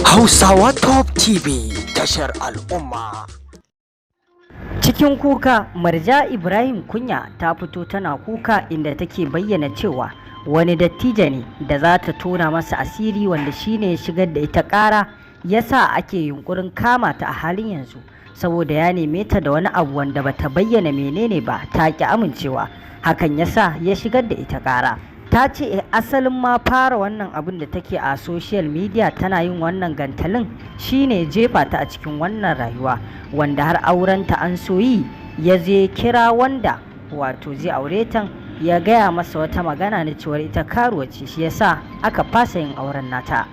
Hausawa Top TV, tashar al'umma. Cikin kuka, Murja Ibrahim Kunya ta fito tana kuka, inda take bayyana cewa wani dattijo ne da za ta tona masa asiri, wanda shine ya shigar da ita ƙara, ya sa ake yunkurin kama ta a halin yanzu, saboda ya neme ta da wani abu wanda bata bayyana menene ba, ta ki amincewa. Hakan ya sa ya shigar da ita ƙara. Ta ce asalin ma fara wannan abin da take a social media tana yin wannan gantalin shine jefa ta a cikin wannan rayuwa, wanda har aurenta an soyi ya je kira wanda wato zai aure ta, ya gaya masa wata magana na cewar ita karuwa ce, shi yasa aka fasa yin auren nata.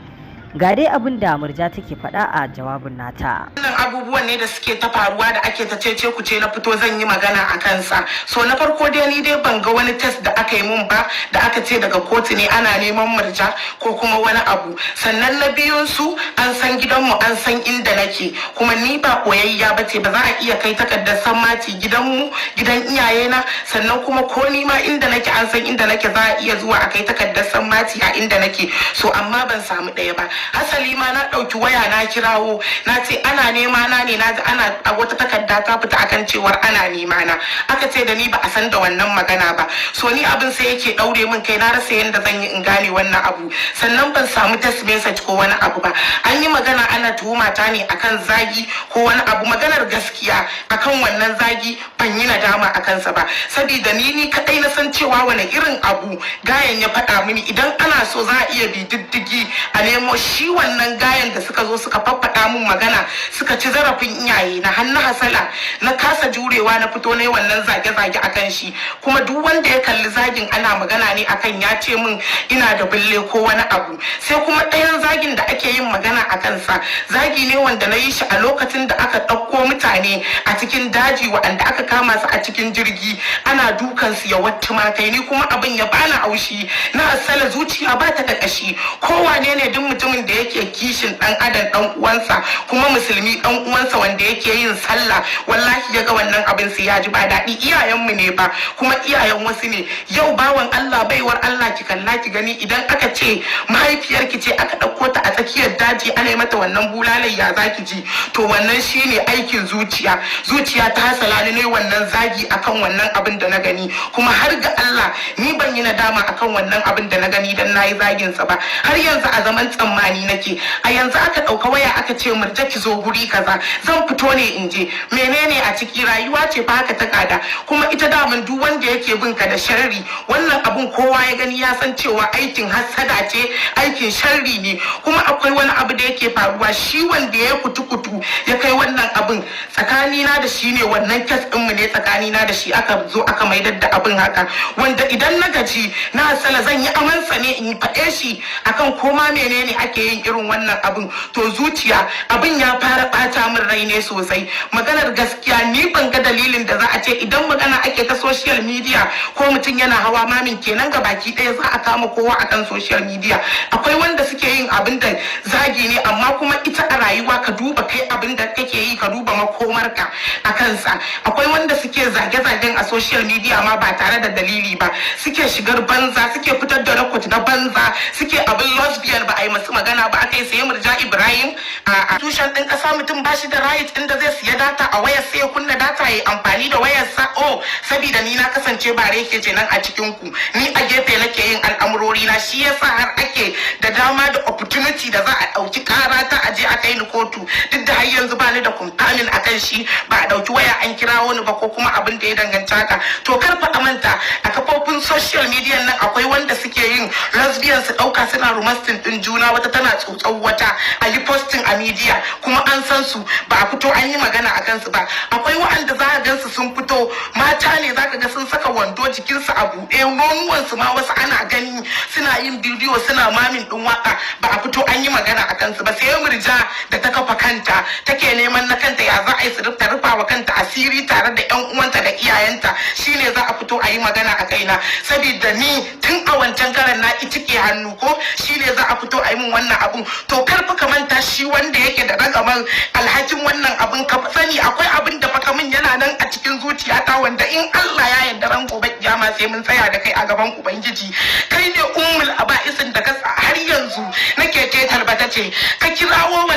Ga dai abin da Murja take faɗa a jawabin nata. Wannan abubuwan ne da suke ta faruwa da ake ta cece kuce, na fito zan yi magana a kansa. So na farko dai, ni dai ban ga wani text da aka yi mun ba da aka ce daga kotu ne ana neman Murja ko kuma wani abu. Sannan na biyun su, an san gidanmu, an san inda nake, kuma ni ba koyayya ba ce ba. Za a iya kai takardar sammaci gidanmu, gidan iyayena. Sannan kuma ko ni ma inda nake, an san inda nake, za a iya zuwa a kai takardar sammaci a inda nake. So amma ban samu ɗaya ba. Hasali ma na ɗauki waya na kirawo, na ce ana nema na ne, na ji ana a wata takarda ta fita akan cewar ana nema na. Aka ce da ni ba a san da wannan magana ba. So ni abin sai yake ɗaure min kai, na rasa yadda zan yi in gane wannan abu. Sannan ban samu text message ko wani abu ba. An yi magana ana tuhuma ta ne akan zagi ko wani abu. Maganar gaskiya, akan wannan zagi ban yi nadama a kansa ba, saboda ni kadai na san cewa wani irin abu gayan ya faɗa mini. Idan ana so, za a iya bi diddigi a nemo shi wannan gayan da suka zo suka faffaɗa mun magana, suka ci zarafin iyaye na, har na hasala, na kasa jurewa, na fito na yi wannan zage-zage akan shi. Kuma duk wanda ya kalli zagin, ana magana ne akan ya ce min ina da bille ko wani abu. Sai kuma ɗayan zagin da ake yin magana a kansa, zagi ne wanda na yi shi a lokacin da aka ɗauko mutane a cikin daji, waɗanda aka kama su a cikin jirgi, ana dukan su ya wattu makai. Ni kuma abin ya bani haushi, na asala zuciya ba ta da ƙashi. Kowane ne, duk mutumin da yake kishin ɗan adam ɗan uwansa, kuma musulmi ɗan uwansa wanda yake yin sallah, wallahi ya ga wannan abin sai ya ji ba daɗi. Iyayenmu ne ba, kuma iyayen wasu ne. Yau bawan Allah, baiwar Allah, ki kalla ki gani, idan aka ce mahaifiyarki ce aka ɗauko ta a tsakiyar daji ana yi mata wannan bulalai, ya zaki ji? To wannan shine aikin zuciya. Zuciya ta hasala ne wannan zagi akan wannan abin da na gani. Kuma har ga Allah, ni ban yi nadama akan wannan abin da na gani dan nayi zagin sa ba. Har yanzu a zaman tsammani nake. A yanzu aka ɗauka waya aka ce, "Murja, ki zo guri kaza," zan fito ne in je. Menene a ciki? Rayuwa ce fa haka ta kada. Kuma ita daman duk wanda yake bin ka da sharri, wannan abun kowa ya gani ya san cewa aikin hassada ce, aikin sharri ne. Kuma akwai wani abu da yake faruwa: shi wanda ya kutu-kutu ya kai wannan abin, tsakanina da shi ne, wannan case ɗinmu ne tsakanina da shi, aka zo aka maidar da abin haka, wanda idan na gaji, na hasala, zan yi amansa ne in faɗe shi akan koma menene ake yin irin wannan abin. To zuciya, abin ya fara ɓata min rai ne sosai. Maganar gaskiya, ni ban ga dalilin da za a ce idan magana ake ta social media ko mutum yana hawa mamin kenan ga baki ɗaya za a kama kowa akan social media. Akwai wanda suke yin abin da zagi ne, amma kuma ita a rayuwa ka duba kai abin da kake yi, ka duba makomarka a kansa. Akwai wanda suke zage-zagen a social media ma ba tare da dalili ba, suke shigar banza, suke fitar da record na banza, suke abin lesbian, ba a yi masu magana ba. Aka yi sayi Murja Ibrahim a tushen ɗin ƙasa. Mutum ba shi da right inda zai siya data a wayar sai ya kunna data ya amfani da wayarsa. Oh, sabida ni na kasance ba reke ce nan a cikin ku, ni a gefe nake yin al'amurori na, shi yasa har ake da dama da opportunity da za a ɗauki ƙara ta aje a kai ni kotu, duk da har yanzu ba ni da confirming akan shi, ba a ɗauki waya an kirawo ni ba ko kuma abin da ya danganci haka. To kar fa a manta, a kafofin social media nan akwai wanda suke yin lesbian, su ɗauka suna romancing ɗin juna, wata tana tsotsar wata, a yi posting a media, kuma an san su, ba a fito an yi magana a kansu ba. Akwai wa'anda za ka gansu sun fito, mata ne, za ka ga sun saka wando, jikinsu a buɗe, nonuwansu ma wasu ana gani, suna yin bidiyo suna mamin ɗin waka, ba a fito an yi magana a kansu ba. Sai Murja da ta kafa kanta, take neman na kanta, ya za a yi su ta rufa wa kanta asiri tare da yan uwanta da iyayenta, shine za a fito a yi magana a kaina. Saboda ni tun a wancan karan na ke hannu ko shine za a fito a yi min wannan abun. To kar fa ka manta, shi wanda yake da ragaman alhakin wannan abun, ka sani akwai abin da fa min yana nan a cikin zuciyata, wanda in Allah ya yarda, ran gobe kiyama sai mun tsaya da kai a gaban Ubangiji. Kai ne ummul aba'isin da ka har yanzu nake ce talbata ce ka kirawo.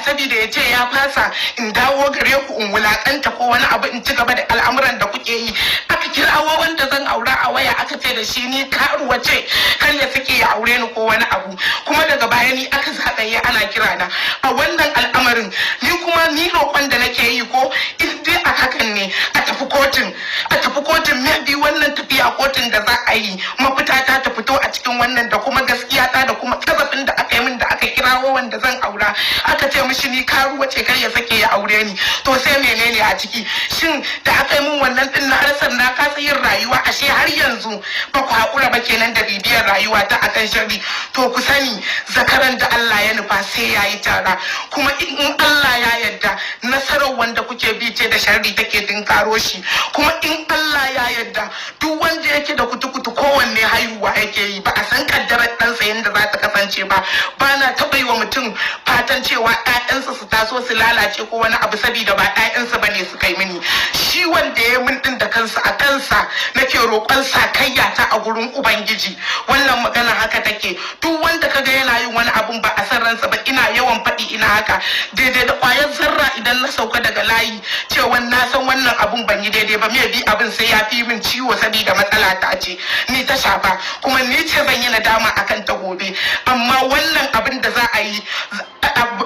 saboda ya ce ya fasa in dawo gare ku in wulakanta ko wani abu, in ci gaba da al'amuran da kuke yi. Aka kirawo wanda zan aura a waya, aka ce da shi ni karuwa ce, kar ya sake ya aure ni ko wani abu. Kuma daga baya ni aka zagaye ana kira na a wannan al'amarin. Ni kuma ni roƙon da nake yi, ko in dai a hakan ne, a tafi kotun, a tafi kotun. Maybe wannan tafiya kotun da za a yi, mafita ta fito a cikin wannan, da kuma gaskiya ta, da kuma kazafin da aka yi min, da aka kirawo wanda zan aura aka ce mishi ni karuwa ce, kar ya sake ya aure ni. To sai menene a ciki? Shin da aka yi min wannan din, na rasa, na kasa yin rayuwa? Ashe har yanzu ba ku haƙura ba kenan da bibiyar rayuwa ta akan sharri. To ku sani, zakaran da Allah ya nufa sai ya yi tara. Kuma in Allah ya yarda, nasarar wanda kuke bi ce da sharri take tinkaro shi. Kuma in Allah ya yarda, duk wanda yake da kutu-kutu, kowanne haihuwa yake yi, ba a san kaddarar ɗansa yadda za ta kasance ba. Ba na taɓa yi wa mutum fatan cewa 'ya'yansa su taso su lalace ko wani abu, saboda ba 'ya'yansa ba ne suka yi mini. Shi wanda ya min ɗin da kansa, a kansa nake roƙon sakayya ta a gurin Ubangiji. Wannan magana haka take. Duk wanda kaga yana yin wani abun ba a san ransa ba, ina yawan faɗi, ina haka, daidai da ƙwayar zarra idan na sauka daga layi cewa na san wannan abun ban yi daidai ba, me bi abin sai ya fi min ciwo, saboda matsala ta ce ni ta shafa, kuma ni ce zan yi nadama akan ta gobe. Amma wannan abin da za a yi,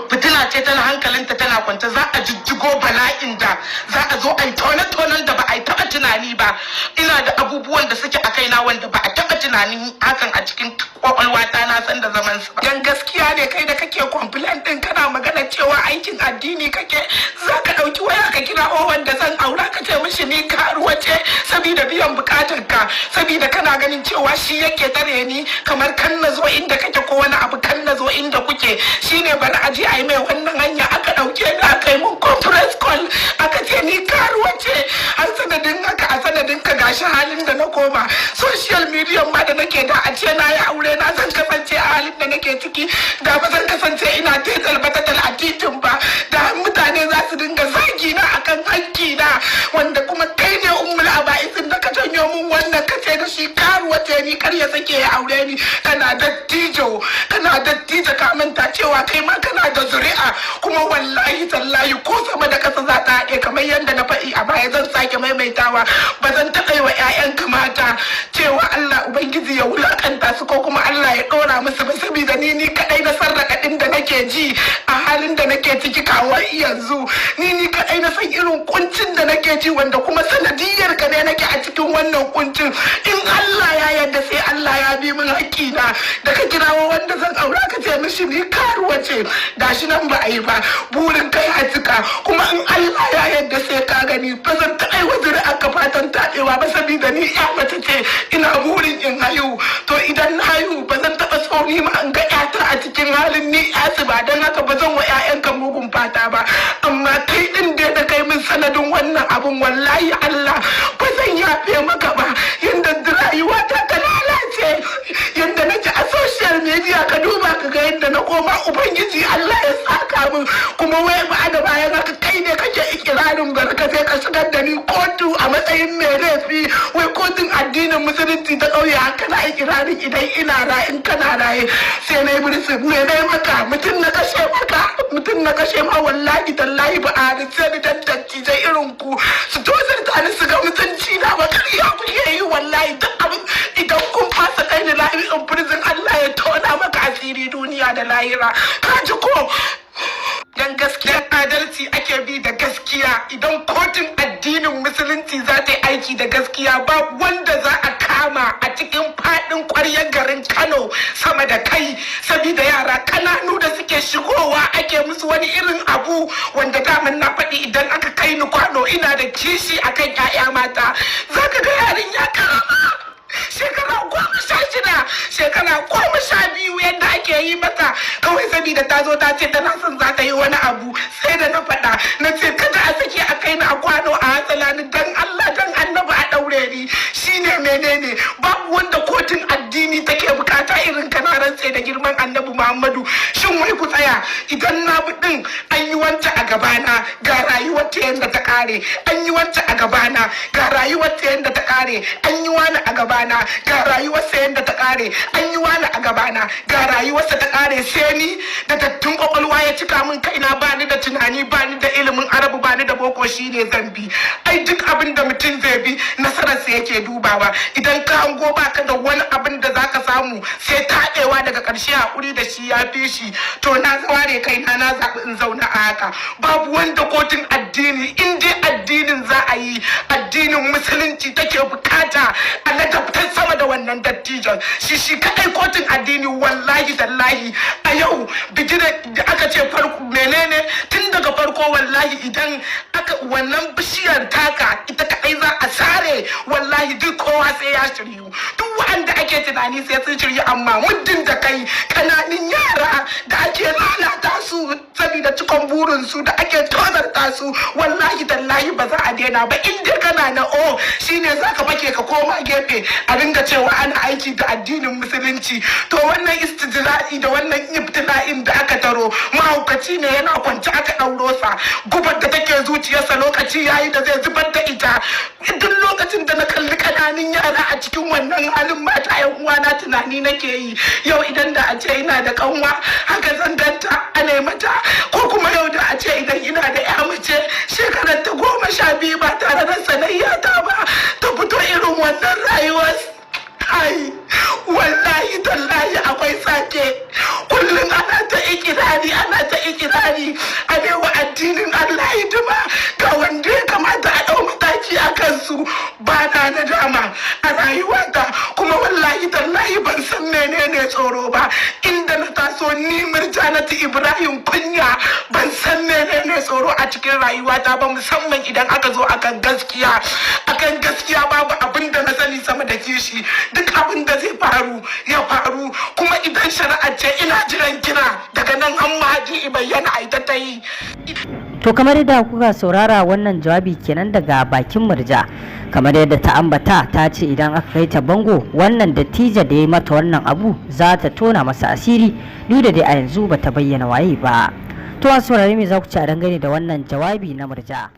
fitina ce tana hankalinta tana kwance, za a jijjigo bala'in da za a zo a yi tone-tonen da ba a yi taɓa tunani ba. Ina da abubuwan da suke a kaina wanda ba a taɓa tunanin hakan a cikin kwakwalwata na san da zaman su ba. Dan gaskiya ne, kai da kake complain din, kana magana cewa aikin addini kake, za ka ɗauki waya ka kira wanda zan aura ka ce mishi ni karuwa ce saboda biyan bukatar ka, saboda kana ganin cewa shi yake tare ni kamar kan na zo inda kake ko wani abu, kan na zo inda kuke, shine bari a je a yi mai wannan hanya. Aka ɗauke ni, aka yi mun conference call, aka ce ni karuwa ce. Har sanadin haka, a sanadin ka, gashi halin da na koma social media ma da nake. Da a ce na yi aure na zan kasance a halin da nake ciki, da ba zan kasance ina tetal batatal a titin ba, da mutane za su dinga zagi na akan hakki na. Wanda kuma kai ne ummul aba'isin da ka janyo mun wannan, ka ce da shi karuwa ce ni, kar ya sake ya aure ni. Kana dattijo, kana dattijo, ka manta cewa kai ma kana da zuri'a. Kuma wallahi tallahi, ko sama da kasa za ta haɗe, kamar yadda na faɗi a baya zan sake maimaitawa, ba zan taɓa yi wa 'ya'yanka mata cewa Allah Ubangiji ya wulakanta su ko kuma Allah ya ɗora musu ba, saboda ni kaɗai na sarrafa ɗin da nake ji a halin da nake ciki kawo yanzu. Ni kaɗai na san irin kuncin da nake ji, wanda kuma sanadiyar ka ne nake a cikin wannan kuncin. In Allah ya yarda, sai Allah ya bi min haƙƙina da ka kirawo wanda zan aura ka ce mishi ni karuwa ce. Gashi nan ba a yi ba, burin kai a cika. Kuma in Allah ya yarda, sai ka gani. Ba zan taɓa yi wa zuri'ar ka fatan taɓewa ba, saboda ni ya mace ce, ina burin in haihu. To idan na haihu, ba zan taɓa so ni ma in ga ƴata a cikin halin ni ƴasu ba. Don haka ba zan wa ƴaƴanka mugun fata ba. Amma kai ɗin dai da kai min sanadin wannan abun, wallahi Allah ba zan yafe maka ba. Yanda rayuwa ta ta lalace, yanda nake a social media, ka duba ka ga yadda na koma. Ubangiji Allah ya saka min. Kuma wai ba da bayan haka, kai ne kake ikirarin barka sai ka shigar da ni kotu a matsayin mai laifi, wai kotun addinin Musulunci ta ƙauye. Haka na ikirarin idan ina raye, in kana raye sai na yi birisi. Me na maka? Mutum na kashe maka? Mutum na kashe ma? Wallahi tallahi, ba a sai ni tantance sai irin ku su tozarta ni su ga mutunci na ba. Ƙarya kuke yi wallahi. Duk abin idan kun fasa kai ni life in prison, Allah ya tona maka asiri duniya da lahira, ka ji ko? Dan gaskiya, adalci ake bi da gaskiya. Idan kotun addinin Musulunci za ta yi aiki da gaskiya, ba wanda za a kama a cikin fadin kwaryar garin Kano sama da kai, saboda yara kananu da suke shigowa ake musu wani irin abu wanda daman na faɗi, idan aka kai ni kwano ina da kishi akan 'ya'ya mata. Zaka ga yarinya karama, shekara 16, shekara 12, yadda ake yi mata kawai saboda ta zo ta ce tana son za ta yi wani abu. Sai da na faɗa na ce kada a sake a kai ni a kwano a hatsala ni, dan Allah dan Annabi a ɗaure ni. Shine menene? Babu wanda kotun addini take bukata irin kana rantse. Rantse da girman Annabi Muhammadu. Shin wai ku tsaya, idan na bi din, an yi wanta a gabana, ga rayuwar ta yanda ta kare. An yi wanta a gabana, ga rayuwar ta yanda ta kare. An yi wani a gabana, ga rayuwar sa yanda ta kare. An yi wani a gabana, ga rayuwarsa ta kare. Sai ni da tattun kwakwalwa ya cika min kaina, ba ni da tunani, ba ni da ilimin Arabu, ba ni da boko, shine zan bi. Ai duk abin da mutum zai bi, nasararsa yake dubawa. Idan ka hango baka da wani abin da zaka samu sai taɗewa daga ƙarshe, haƙuri da shi ya fi shi. To na ware kaina, na zaɓi in zauna a haka. Babu wanda kotun addini, in dai addinin za a yi, addinin Musulunci take bukata a ladabtar sama da wannan dattijon, shi shi kaɗai kotun addini. Wallahi tallahi, a yau bigire da aka ce farko menene tun daga farko, wallahi idan aka wannan bishiyar taka ita kaɗai za a sare, wallahi duk kowa sai ya shiryu. Duk wa'anda ake tunani sai sun shiryu. Amma muddin da kai kananan yara da ake lalata su saboda cikon burinsu, da ake tozarta su, wallahi tallahi ba za a daina ba. In dai kana na o shine zaka fake ka koma gefe a ringa cewa ana aiki da addinin Musulunci, to wannan istijra'i da wannan ibtila'in da aka taro, mahaukaci ne yana kwance aka ɗauro sa. Gubar da take zuciyarsa, lokaci yayi da zai zubar da ita. Duk lokacin da na kalli ƙananan yara a cikin wannan halin, mata yan uwana, tunani nake yi, yau idan da a ce ina da kanwa, haka zan ganta ana mata? Ko kuma yau da a ce idan ina da ya mace shekarar ta 12, ba tare da sanayya ta ba, ta fito irin wannan rayuwar? Ai wallahi tallahi akwai sake. Kullum ana ta ikirari, ana ta ikirari a wa addinin Allah hidima, ga wanda ya kamata a ɗau mataki a kansu. Ba na nadama a rayuwata, kuma wallahi tallahi ban san menene tsoro ba. Inda na taso ni, Murjanatu Ibrahim Kunya, ban san menene tsoro a cikin rayuwata ba, musamman idan aka zo akan gaskiya. Akan gaskiya babu abin da na sani sama da kishi. Duk abin da zai faru ya faru. Kuma idan shari'a ce, ina jiran kira daga nan an mahaji bayyana a ita ta yi. To, kamar yadda kuka saurara, wannan jawabi kenan daga bakin Murja. Kamar yadda ta ambata, ta ce idan aka kai ta bango, wannan dattijo da ya mata wannan abu za ta tona masa asiri, duk da dai a yanzu bata bayyana waye ba. To, a saurare, me za ku ci a dangane da wannan jawabi na Murja?